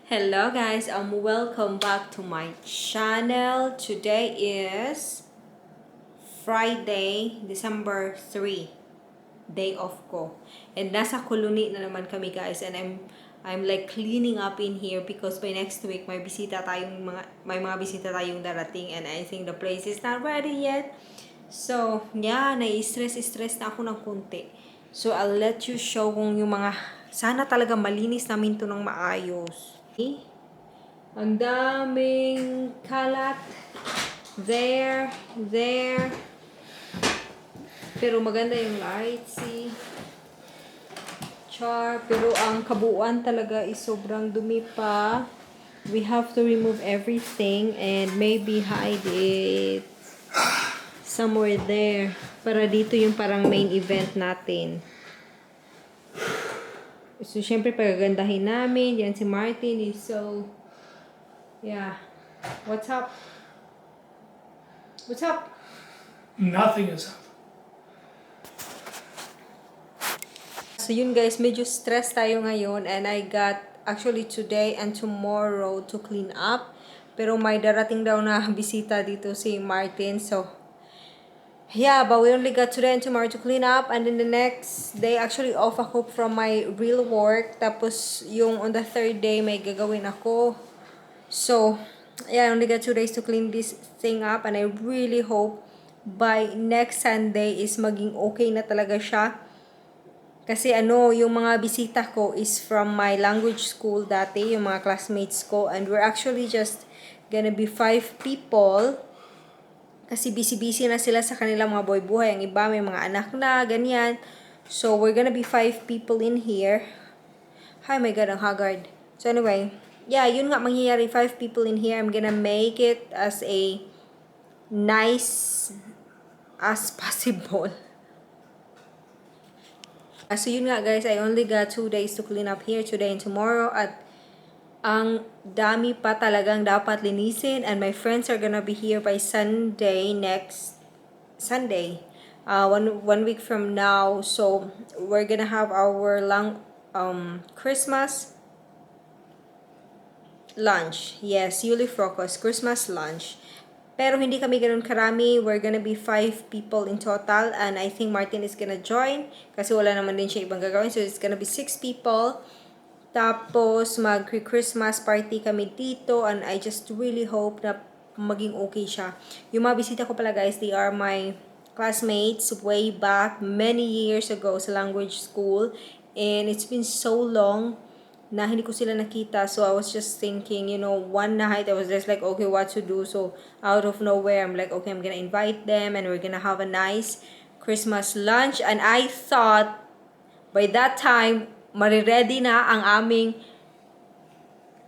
Hello guys, welcome back to my channel. Today is Friday, December 3, day off ko. And nasa koloni na naman kami guys, and I'm like cleaning up in here because by next week may mga bisita tayong darating, and I think the place is not ready yet. So, yeah, nai-stress na ako ng kunti. So, I'll let you show kung yung mga sana talaga malinis namin to ng maayos. Ang daming kalat. There. Pero maganda yung light, see? Char. Pero ang kabuuan talaga is sobrang dumi pa. We have to remove everything and maybe hide it somewhere there. Para dito yung parang main event natin. So, syempre, pagagandahin namin. Yan si Martin is so... Yeah. What's up? What's up? Nothing is up. So yun guys, medyo stress tayo ngayon, and I got actually today and tomorrow to clean up. Pero may darating daw na bisita dito si Martin. So yeah, but we only got today and tomorrow to clean up, and then the next day actually off ako from my real work. Tapos yung on the third day may gagawin ako. So, yeah, I only got 2 days to clean this thing up, and I really hope by next Sunday is maging okay na talaga siya. Kasi yung mga bisita ko is from my language school dati, yung mga classmates ko, and we're actually just gonna be 5 people. Kasi busy-busy na sila sa kanilang mga buhay-buhay. Ang iba may mga anak na, ganyan. So, we're gonna be 5 people in here. Hi, my God, ang haggard. So, anyway, yeah, yun nga mangyayari, 5 people in here. I'm gonna make it as a nice as possible. So yun nga guys, I only got 2 days to clean up here, today and tomorrow. At ang dami pa talagang dapat linisin, and my friends are gonna be here by Sunday, next Sunday. One week from now. So we're gonna have our Christmas lunch. Yes, Yuli Frocos, Christmas lunch. Pero hindi kami ganun karami. We're gonna be 5 people in total. And I think Martin is gonna join. Kasi wala naman din siya ibang gagawin. So it's gonna be 6 people. Tapos mag-Christmas party kami dito. And I just really hope na maging okay siya. Yung mga bisita ko pala guys, they are my classmates way back many years ago sa language school. And it's been so long na hindi ko sila nakita. So I was just thinking, one night I was just like, okay, what to do? So out of nowhere, I'm like, okay, I'm gonna invite them and we're gonna have a nice Christmas lunch. And I thought by that time mariready na ang aming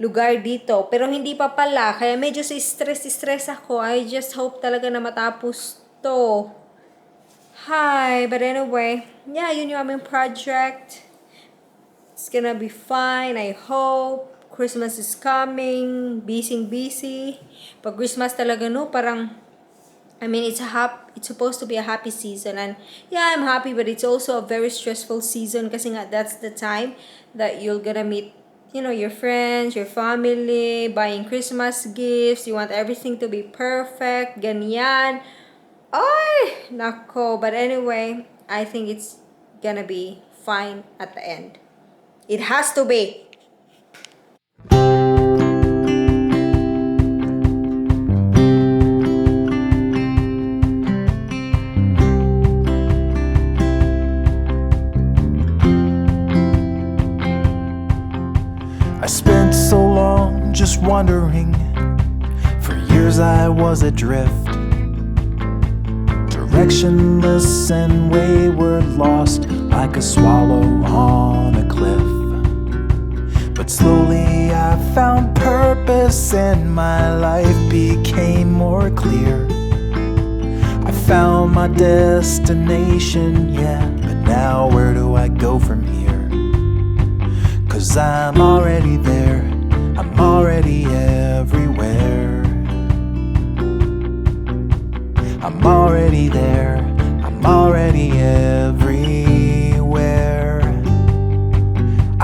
lugar dito, pero hindi pa pala, kaya medyo stress ako. I just hope talaga na matapos to. Hi, but anyway, yeah, yun yung aming project. It's gonna be fine, I hope. Christmas is coming. Busy. Pag Christmas talaga, parang, it's supposed to be a happy season. And yeah, I'm happy, but it's also a very stressful season kasi nga that's the time that you're gonna meet, your friends, your family, buying Christmas gifts. You want everything to be perfect. Ganyan. Ay, nako. But anyway, I think it's gonna be fine at the end. It has to be. I spent so long just wondering. For years I was adrift, directionless and wayward, lost like a swallow on a cliff. But slowly I found purpose and my life became more clear. I found my destination, yeah, but now where do I go from here? 'Cause I'm already there, I'm already everywhere. I'm already there, I'm already everywhere.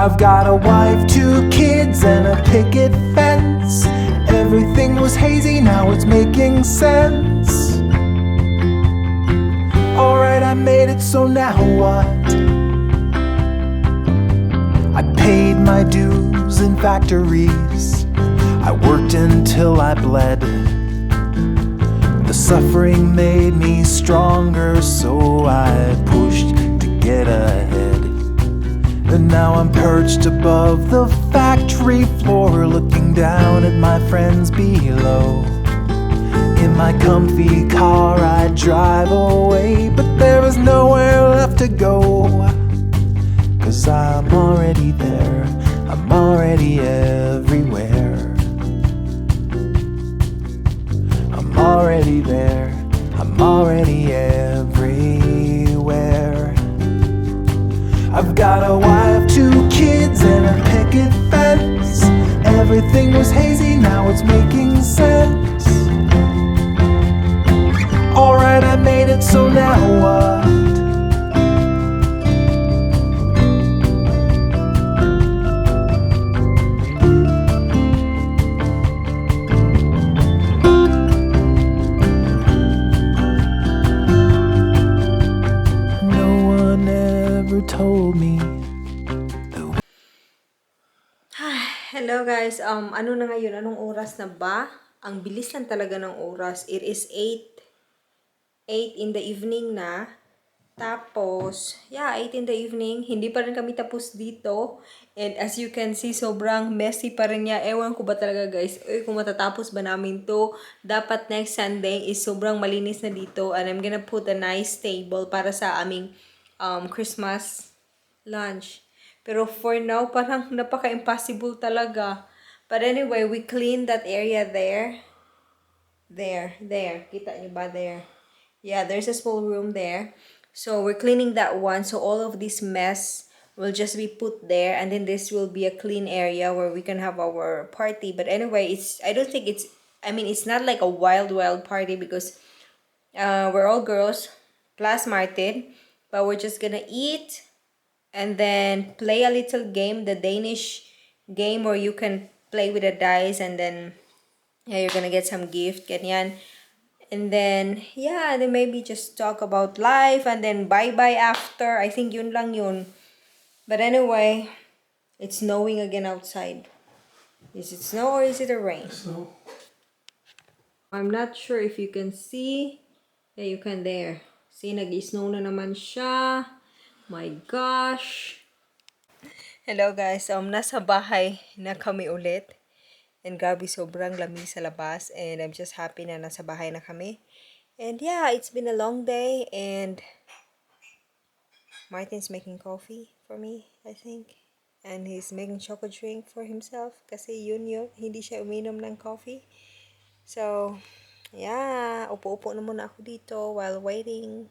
I've got a wife, 2 kids, and a picket fence. Everything was hazy, now it's making sense. Alright, I made it, so now what? I paid my dues in factories. I worked until I bled. The suffering made me stronger, so I pushed to get ahead. And now I'm perched above the factory floor, looking down at my friends below. In my comfy car I drive away, but there is nowhere left to go. 'Cause I'm already there, I'm already everywhere. I'm already there, I'm already everywhere. I've got a wife, 2 kids, and a picket fence. Everything was hazy, now it's making sense. Alright, I made it, so now what? No one ever told me. Hello guys, ano na ngayon? Anong oras na ba? Ang bilis lang talaga ng oras. It is 8 in the evening na. Tapos, yeah, 8 in the evening. Hindi pa rin kami tapos dito. And as you can see, sobrang messy pa rin niya. Ewan ko ba talaga guys, kung matatapos ba namin to. Dapat next Sunday is sobrang malinis na dito. And I'm gonna put a nice table para sa aming Christmas lunch. Pero for now, parang napaka-impossible talaga. But anyway, we cleaned that area there. There. Kita niyo ba there? Yeah, there's a small room there. So we're cleaning that one. So all of this mess will just be put there. And then this will be a clean area where we can have our party. But anyway, I don't think it's not like a wild party because we're all girls plus Martin. But we're just gonna eat and then play a little game, the Danish game where you can play with the dice and then yeah, you're gonna get some gift, ganyan. And then yeah, then maybe just talk about life and then bye-bye after. I think yun lang yun. But anyway, it's snowing again outside. Is it snow or is it a rain? So, I'm not sure if you can see. Yeah, you can there. See, nag-snow na naman siya. My gosh. Hello guys, nasa bahay na kami ulit. And grabe, sobrang lamig sa labas. And I'm just happy na nasa bahay na kami. And yeah, it's been a long day. And Martin's making coffee for me, I think. And he's making chocolate drink for himself. Kasi yun, hindi siya uminom ng coffee. So, yeah, upo-upo na muna ako dito while waiting.